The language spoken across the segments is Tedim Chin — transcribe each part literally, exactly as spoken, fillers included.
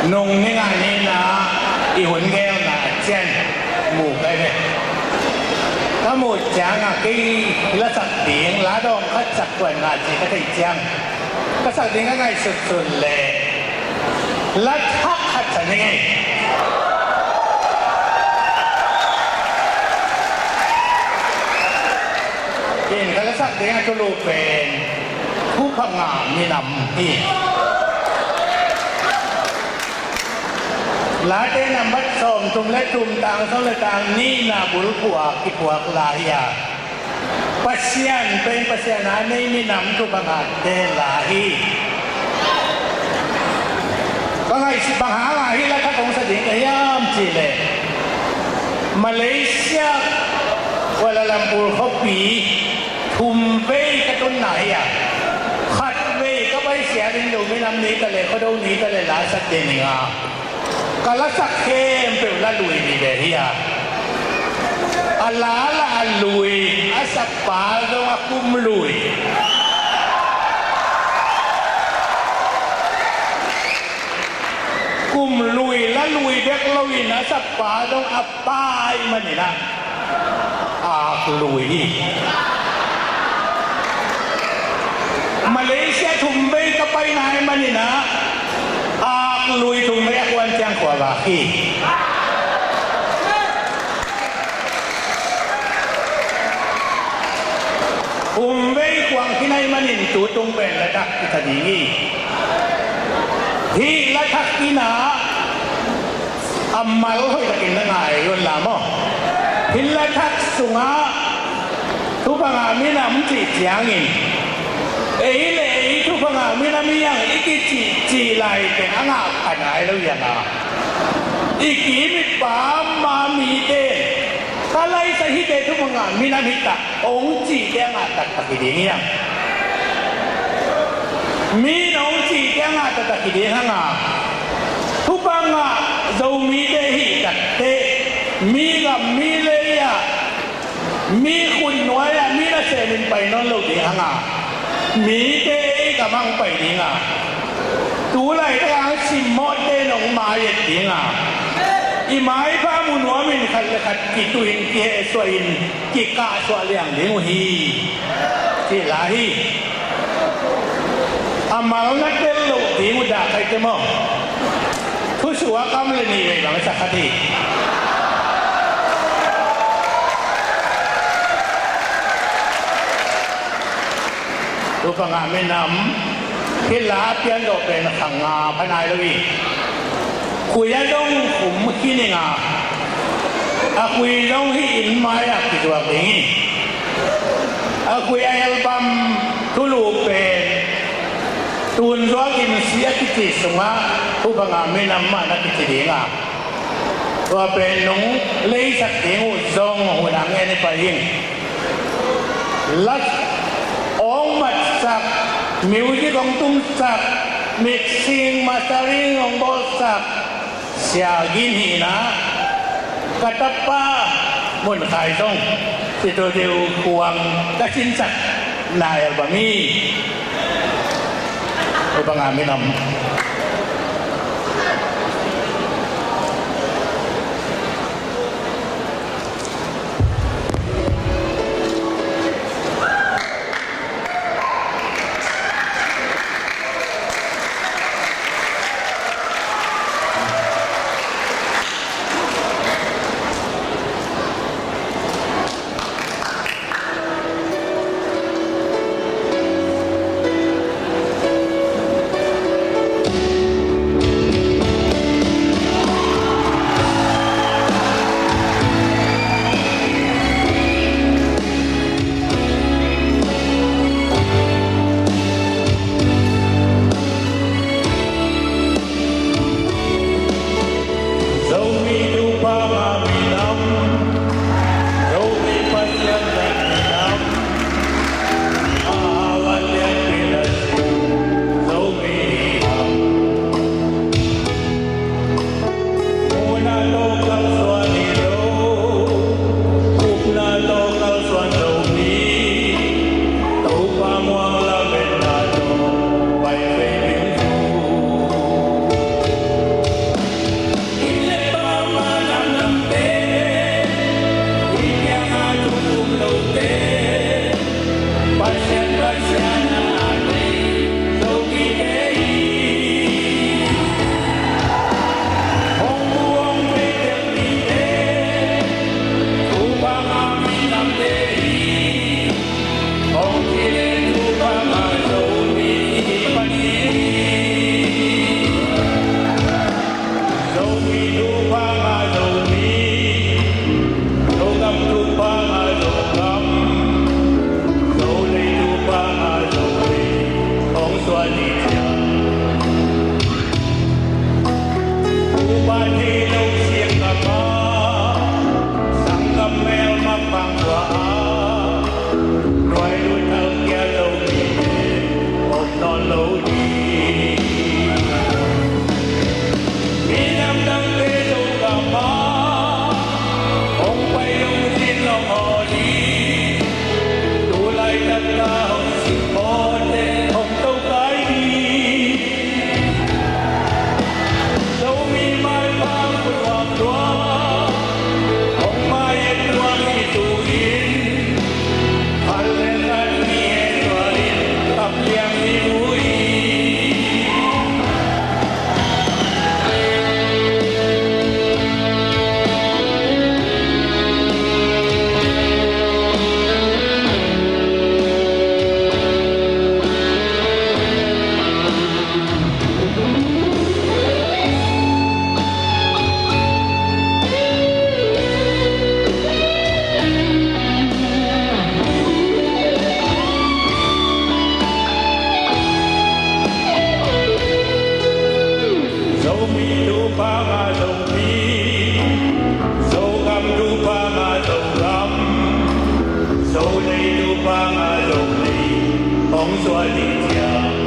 Nung ni nga ni-in ah i hun gelna ciang mu ka hi ve. Ka muh ciangah kei lasak ding, la dawng khat sak kuan nga ci ka theih ciang, ka sak ding ka ngaihsutsut leh la thak khat sa ning ei. In ka lasak ding a thulu pen Thupha Ngah Minam hi. Late nambat sawmthum le thum, tang sawm le tang nihna bulphuh ah kiphuak la hi a, Pasian pen Pasian a nei minam thupha ngahte la hi. Ka ngaihsut bang hangah hih la thak hong sa ding ka hiam cih leh, Malaysia, Kuala Lumpur khuapi thum vei ka tunna hi a, khat vei ka paisia ding Zomi Nam Ni ta leh, Khuado Ni ta leh la sa te ning a, ka lasak khempeuh la lui vive hi a, a la lah a lui, a sapa zong a kum lui. Kum lui la lui bek loin a sapa zong a pa ahih manin ah ak lui hi. Malaysia thum vei ka paina ahih manin ah ak lui thum vei a kuan ciang khuavak hi. Thum vei kuang khin ahih manin tu tung pen la thak kisa ding hi. Hih la thak in ah a mal hoih takin na ngai un la maw. Hih la thak sungah Thupha Ngah Minam cih ciangin, ei le ei Thupha Ngah Minam hi hang i kicihcih lai teng a ngah pha nai lo hi hang a, i kim i pam a mite, ka laisa hihte Thupha Ngah Minam hi ta hong cihte a ngah taktak hi ding hi hang. Mi in hong cihte a ngah taktak hi ding hang a, thupha ngah Zomite hih takteh, mi gam mi lei ah, mi khut nuai ah, mi nasemin pai nawn lo ding hang a, mite ei gam ah hong pai ding a, tu laitak a hong simmawhte in hong mai-et ding a, i maipha mu nuamin khat le khat kituhin kihehsuahin kikahsuah liang ding uh hi, ci lai hi. A mal na tel loh ding uh dah ka hih teh maw. Thusuak a kam le nih vei bang sa khat hi. Thupha Ngah Minam hih la a pian zawh pen kha nga pha nai lo hi. Khui ah zong khum khin ing a, a khui zong hih inn mai-ah kizuak ding hi. A khui a album thulu pen Tun Zuak In Si a kici sungah Thupha Ngah Minam mah na kici ding a, tua pen nong leisak ding uh zong hun a ngen hi pah ing. La hong matsak, music hong tumsak, mixing, mastering hong bawlsak Sia Gin Hih in ah, ka tapa Mun Khai zong studio khuang ka sinsak na album hi. Thupha Ngah Minam. Nuai lut thal kia Zomite om nawn lo ding. Minam dangte Zogam ah hong pai hong zin long aw ding. Tu laitak a hong singpawte hong tokai ding. Zomi maipha mun nuam lua, hong mai-et nuam hi tu-in, khat le khat kihehsuah in kap liang ding uh hi. Zomi tupa ngah Zomi, Zogam tupa ngah Zogam, Zolei tupa ngah Zolei hong suah ding ciang,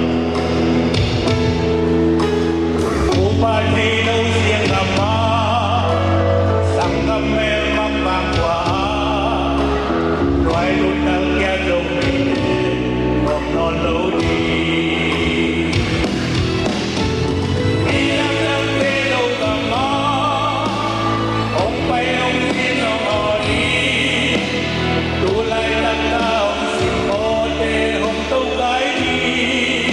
upa thei lo sianggamah, sanggam melmang mangkua ah, nuai lut thal kia Zomite om nawn lo ding. Minam dangte Zogam ah hong pai hong zin long aw ding. Tu laitak a hong singpawte hong tokai ding.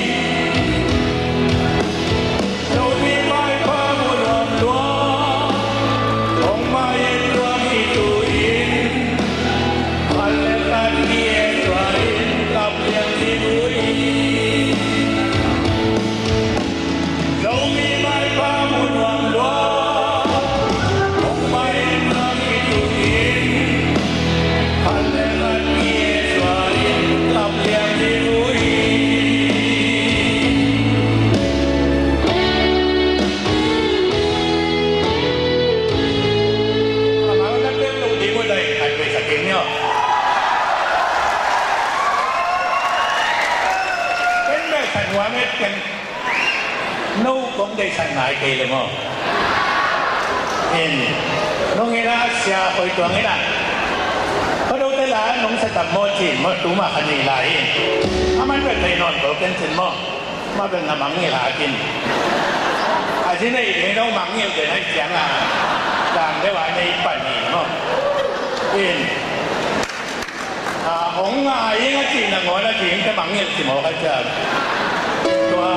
Zomi maipha mun nuam lua, hong mai-et nuam hi tu-in, khat le khat kihehsuah in kap liang ding uh hi. Zomi maipha mun nuam lua, hong mai-et nuam hi tu-in, khat le khat kihehsuah in kap liang ding uh hi. Amau na tel lo ding uh dai khat vei sa keng ni aw. Ken bel sa nuam et ken. No kong deihsak nai kei le maw? In, nong in a sia hoi tuang in a. Khuadote la nong sa tam maw cin maw, tuma kha ni lai in. A man bel thei nawn ko ken cin maw? Ma bel na mangngilh hakin. A ci nei ding nong mangngilh den ai ciang a. Dang deuh a nei pan ni maw? In. A, hong ngai ing a cih nangawn a cih ing te mangngilh ci mawk a ciat. Tua,